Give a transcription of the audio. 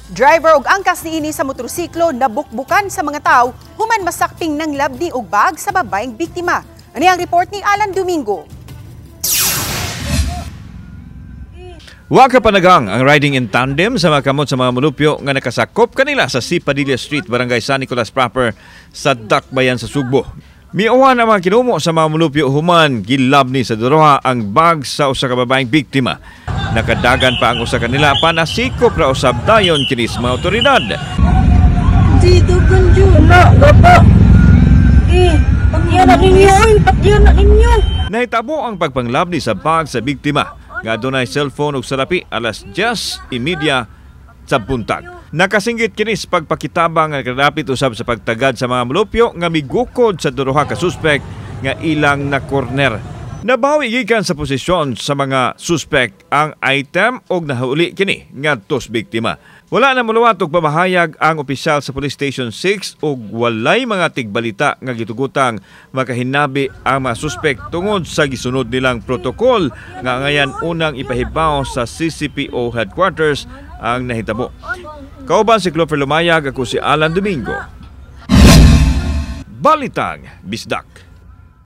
Driver ug angkas niini sa motorsiklo nabukbukan sa mga tawo human masakping ng labni og bag sa babaeng biktima. Ani ang report ni Alan Domingo. Wa ka panagang ang riding in tandem sa mga kamot sa mga mulupyo nga nakasakop kanila sa C. Padilla Street, Barangay San Nicolas Proper sa Dakbayan sa Sugbo. Miuwan ang mga kinumo sa mga mulupyo human gilabni sa duroha ang bag sa usa ka babaeng biktima. Nakadagan pa ang usa kanila panasikop ra usab dayon kini sa mga otoridad. Dito kanjo na gaba. Eh, patyan na ninyo, oy, patyan na ninyo. Nahitabo ang pagpanglabni sa bag sa biktima nga adunay cellphone ug salapi alas 10:30 sa buntag. Nakasinggit kini sa pagpakitabang nga nakadapit usab sa pagtagad sa mga mulupyo nga migukod sa duha ka suspek nga ilang na corner. Nabawi gikan sa posisyon sa mga suspek ang item og nahuli kini ngadto sa biktima. Wala na muluwat og pamahayag ang opisyal sa Police Station 6 ug walay mga tigbalita nga gitugutang makahinabi ang mga suspek tungod sa gisunod nilang protokol nga ngayan unang ipahibaw sa CCPO headquarters ang nahitabo. Kauban si Clover Lumayag, ako si Alan Domingo. Balitang Bisdak.